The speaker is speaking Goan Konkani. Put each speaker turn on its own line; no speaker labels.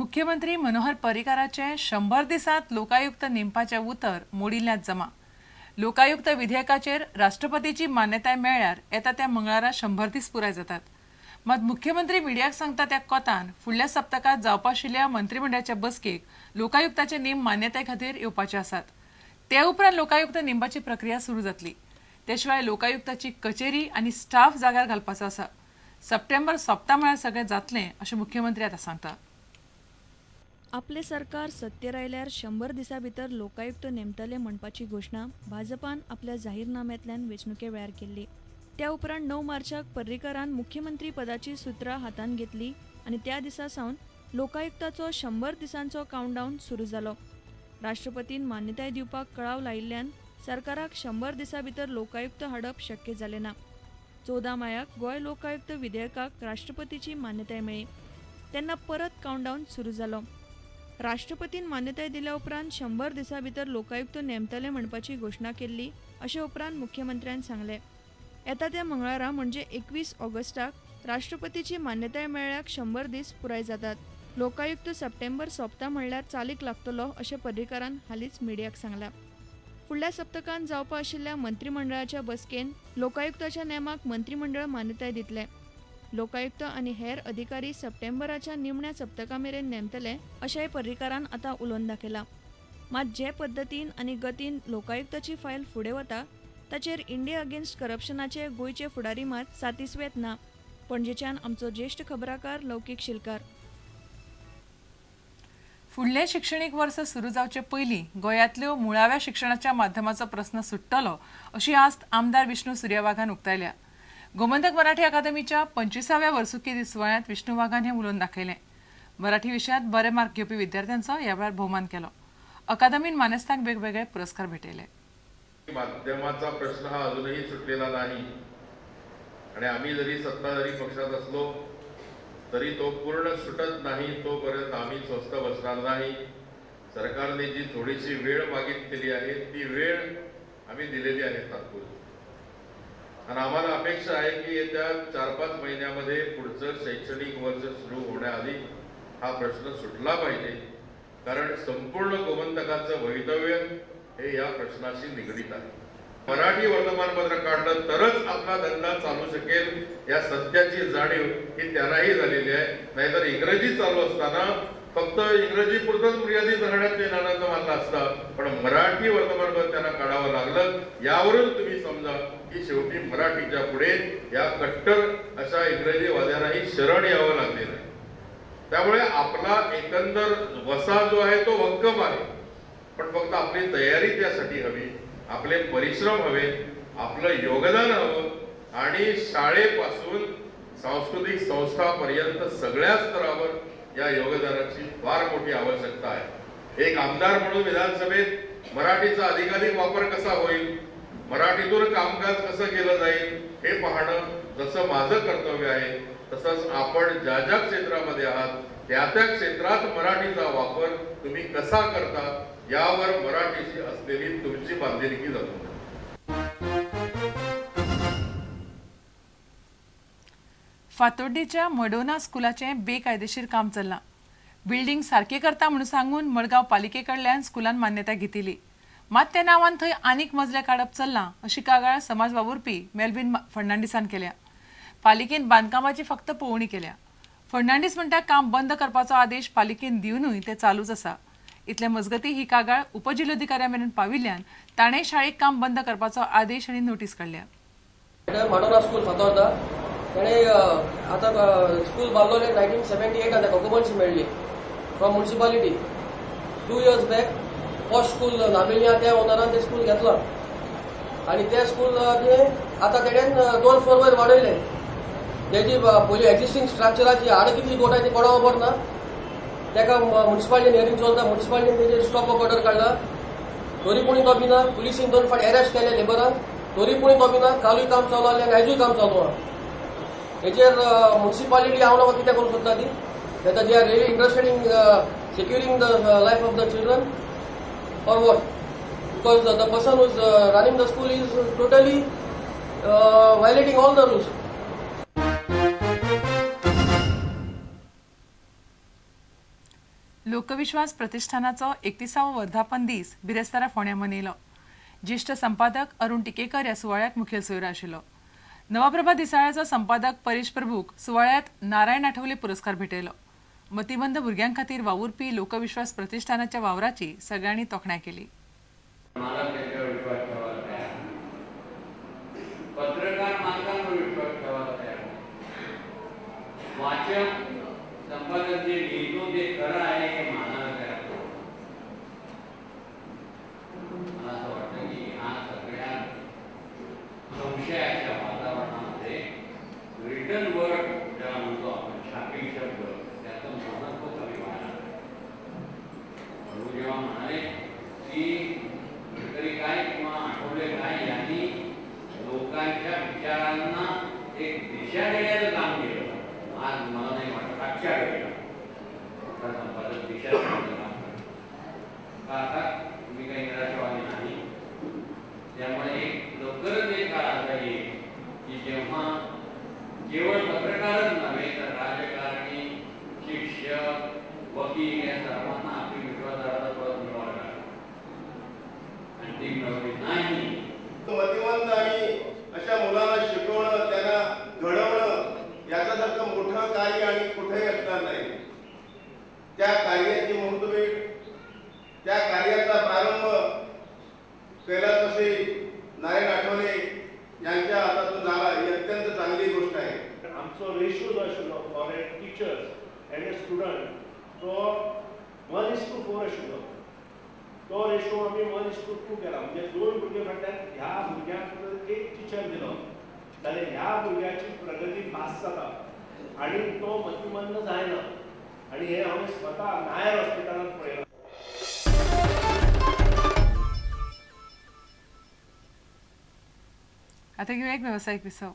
मुख्यमंत्री मनोहर पर्रीकाराचे 100 दिसांत लोकायुक्त नेमपाचें उतर मोडिल्ल्यांत जमा. लोकायुक्त विधेयकाचेर राष्ट्रपतीची मान्यताय मेळ्ळ्यार येता त्या मंगळारा 100 दीस पुराय जातात. मात मुख्यमंत्री मिडियाक सांगता त्या कोतान फुडल्या सप्तकांत जावपा आशिल्ल्या मंत्रिमंडळाच्या बसकेक लोकायुक्ताचे नेम मान्यताये खातीर येवपाचे आसात. ते उपरांत लोकायुक्त नेमपाची प्रक्रिया सुरू जातली. ते शिवाय लोकायुक्ताची कचेरी आनी स्टाफ जाग्यार घालपाचो आसा. सप्टेंबर सोंपता म्हळ्यार सगळें जातलें अशें मुख्यमंत्री आतां सांगता.
आपले सरकार सत्तेर आयल्यार 100 दिसां भितर लोकायुक्त नेमतले म्हणपाची घोशणा भाजपान आपल्या जाहीरनाम्यांतल्यान वेंचणुके वेळार केल्ली. त्या उपरांत 9 मार्चाक पर्रीकारान मुख्यमंत्री पदाची सुत्रां हातांत घेतली आनी त्या दिसा सावन लोकायुक्ताचो 100 दिसांचो काउंटडावन सुरू जालो. राष्ट्रपतीन मान्यताय दिवपाक कळाव लायिल्ल्यान सरकाराक 100 दिसां भितर लोकायुक्त हाडप शक्य जालें ना. 14 मायाक गोंय लोकायुक्त विधेयकाक राष्ट्रपतीची मान्यताय मेळ्ळी तेन्ना परत काउंटडावन सुरू जालो. राष्ट्रपतीन मान्यताय दिल्या उपरांत 100 दिसां भितर लोकायुक्त नेमतले म्हणपाची घोशणा केल्ली अशें उपरांत मुख्यमंत्र्यान सांगलें. येता त्या मंगळारा म्हणजे 21 ऑगस्टाक राष्ट्रपतीची मान्यताय मेळ्ळ्याक 100 दीस पुराय जातात. लोकायुक्त सप्टेंबर सोंपता म्हणल्यार चालीक लागतलो अशें पर्रीकारान हालींच मिडियाक सांगलां. फुडल्या सप्तकांत जावपा आशिल्ल्या मंत्रिमंडळाच्या बसकेन लोकायुक्ताच्या नेमाक मंत्रिमंडळ मान्यताय दितलें. लोकायुक्त आनी हेर अधिकारी सप्टेंबराच्या निमण्या सप्तका मेरेन नेमतले अशेंय पर्रीकारान आतां उलोवन दाखयलां. मात जे पद्दतीन आनी गतीन लोकायुक्ताची फायल फुडें वता ताचेर इंडिया अगेन्स्ट करप्शनाचे गोंयचे फुडारी मात सातिस्वेत ना. पणजेच्यान आमचो ज्येश्ठ खबराकार लौकीक शिलकार.
फुडलें शिक्षणीक वर्स सुरू जावचे पयलीं गोंयांतल्यो मुळाव्या शिक्षणाच्या माध्यमाचो प्रस्न सुट्टलो अशी आस्त आमदार विष्णू सुर्या वाघान उक्तायल्या. गोमंतक मराठी अकादमीच्या 25व्या वर्सुकी सुवाळ्यांत विष्णू वाघान हें उलोवन दाखयलें. मराठी विशयांत बरे मार्क घेवपी विद्यार्थ्यांचो ह्या वेळार भोवमान केलो. अकादमीन मानेस्तांक वेगवेगळे पुरस्कार भेटयले.
माध्यमाचा प्रश्न हा अजूनही सुटलेला नाही आणि आम्ही जरी सत्ताधारी पक्षात असलो तरी तो पूर्ण सुटत नाही तोपर्यंत आम्ही स्वस्थ बसणार नाही. सरकारने जी थोडीशी वेळ मागितलेली आहे ती वेळ आम्ही दिलेली आहे तात्पुरती. आणि आम्हाला अपेक्षा आहे की येत्या 4-5 महिन्यामध्ये पुढचं शैक्षणिक वर्ष सुरू होण्याआधी हा प्रश्न सुटला पाहिजे, कारण संपूर्ण गोमंतकाचं भवितव्य हे या प्रश्नाशी निगडीत आहे. मराठी वर्तमानपत्र काढलं तरच आपला धंदा चालू शकेल या सत्याची जाणीव ही त्यांनाही झालेली आहे. नाहीतर इंग्रजी चालू असताना फक्त इंग्रजी पुरतच मर्यादित राहण्यात त्यांना आनंद मानला असता, पण मराठी वर्तमानपत्र त्यांना काढावं लागलं. यावरून तुम्ही समजा की शेवटी मराठीच्या पुढे या कट्टर अशा इंग्रजीवाद्यांनाही शरण यावं लागलेलं आहे. त्यामुळे आपला एकंदर वसा जो आहे तो भक्कम आहे, पण फक्त आपली तयारी त्यासाठी हवी, आपले परिश्रम हवे, आपलं योगदान हवं आणि शाळेपासून सांस्कृतिक संस्थापर्यंत सगळ्या स्तरावर या योगदानाची फार मोठी आवश्यकता आहे. एक आमदार म्हणून विधानसभेत मराठीचा अधिकाधिक वापर कसा होईल, मराठीतून कामकाज कसं केलं जाईल हे पाहणं जसं माझं कर्तव्य आहे, तसंच आपण ज्या ज्या क्षेत्रामध्ये आहात त्या त्या क्षेत्रात मराठीचा वापर तुम्ही कसा करता यावर मराठीशी असलेली तुमची बांधिलकी जातो.
फातोड्डेच्या मडोना स्कुलाचें बेकायदेशीर काम चल्लां. बिल्डींग सारकी करता म्हणून सांगून मडगांव पालिके कडल्यान स्कुलान मान्यताय घेतिल्ली, मात त्या नांवान थंय आनीक मजले काडप चल्लां अशी कागाळ समाज वावुरपी मेल्विन फर्नांडीसान केल्या. पालिकेन बांदकामाची फक्त पळोवणी केल्या. फर्नांडीस म्हणटा काम बंद करपाचो आदेश पालिकेन दिवनूय ते चालूच आसा. इतले मजगती ही कागाळ उपजिल्होधिकाऱ्या मेरेन पाविल्ल्यान ताणें शाळेक काम बंद करपाचो आदेश आनी नोटीस काडल्या.
माडोना स्कूल फातोर्डा ताणें आतां स्कूल बांदलोलें 1978 ताका डॉक्युमेंट्स मेळ्ळी from municipality. 2 years back posh school नावेलिया त्या ओनरान तें स्कूल घेतलां आनी तें स्कूल आतां तेणेन 2 फ्लोर वयर वाडयलें. तेजी पयलीं एक्झिस्टींग स्ट्रक्चराची हाड कितली गोठाय ती कोणाक खबर ना. ताका मुन्सिपालिटीन हियरींग चलता, मुन्सिपालिटीन तेजेर स्टॉप वर्क ऑर्डर काडला, तरी पुणी तो बी ना. पुलिसीन 2 फावट अरेस्ट केले लेबरांक, तरी पुणी तो बी ना. कालूय काम चालू आसलें आनी आयजूय काम चालू आहा. हेचेर मुन्सिपालिटी हांव ना कितें करूंक सोदता ती. आतां they are really interested in securing the life of the children or what, because the person who is running the school is totally violating all the rules.
लोकविश्वास प्रतिष्ठानाचो 31वो वर्धापन दीस बिरेस्तारा फोंड्यां मनयलो. ज्येश्ठ संपादक अरुण टिकेकर ह्या सुवाळ्याक मुखेल सोयरो आशिल्लो. नवप्रभा दिसाळ्याचो संपादक परेश प्रभूक सुवाळ्यात नारायण आठवले पुरस्कार भेटयलो. मतिमंद भुरग्यां खातीर वावुरपी लोकविश्वास प्रतिष्ठानाच्या वावराची सगळ्यांनी तोखणाय केली.
पत्रकार मालकांवर विश्वास ठेवायला तयार, वाचक संपादक जे लिहितो ते खरं आहे हे मानायला तयार. मला असं वाटतं की ह्या सगळ्या संशयाच्या वातावरणामध्ये रिटर्न वर्ड ज्याला म्हणतो आपण छापील शब्द, त्याचं महत्त्व कमी व्हायला. म्हणून जेव्हा म्हणाले की गडकरी काय किंवा आठवले काय यांनी लोकांच्या विचारांना एक दिशा देण्याचं काम केलं, आज मला नाही वाटत आजच्या वेळेला कुठला संपादक दिशा देण्याचं काम करतो का. आता मी काही निराशावादी नाही, त्यामुळे एक लवकरच एक काळ असा येईल की जेव्हा केवळ पत्रकारच नव्हे तर राजकारणी, शिक्षक, वकील या सर्वांना आपली विश्वासार्हता परत मिळवावी लागेल आणि ती मिळवली नाही.
मतिमंद आणि अशा मुलांना शिकवणं, त्यांना घडवणं याच्यासारखं मोठं कार्य आणि कुठेही असणार नाही. त्या कार्याची मुहूर्तमेढ, त्या कार्याचा प्रारंभ कैलासवासी नारायण आठवले यांच्या हातातून झाला, ही अत्यंत चांगली गोष्ट आहे.
आमचो रेशो जो आशिल्लो for a teachers and a student तो 1:4 आशिल्लो. तो रेशो आमी 1:2 केला. म्हणजे 2 भुरगे फाटल्यान ह्या भुरग्यांक एक टिचर दिलो जाल्यार ह्या भुरग्याची प्रगती फास्ट जाता आनी तो मतिमंद जायना. आनी हे हांवें स्वता नायर हॉस्पिटलांत पळयलां.
आता घेऊया एक वेवसायीक विसव.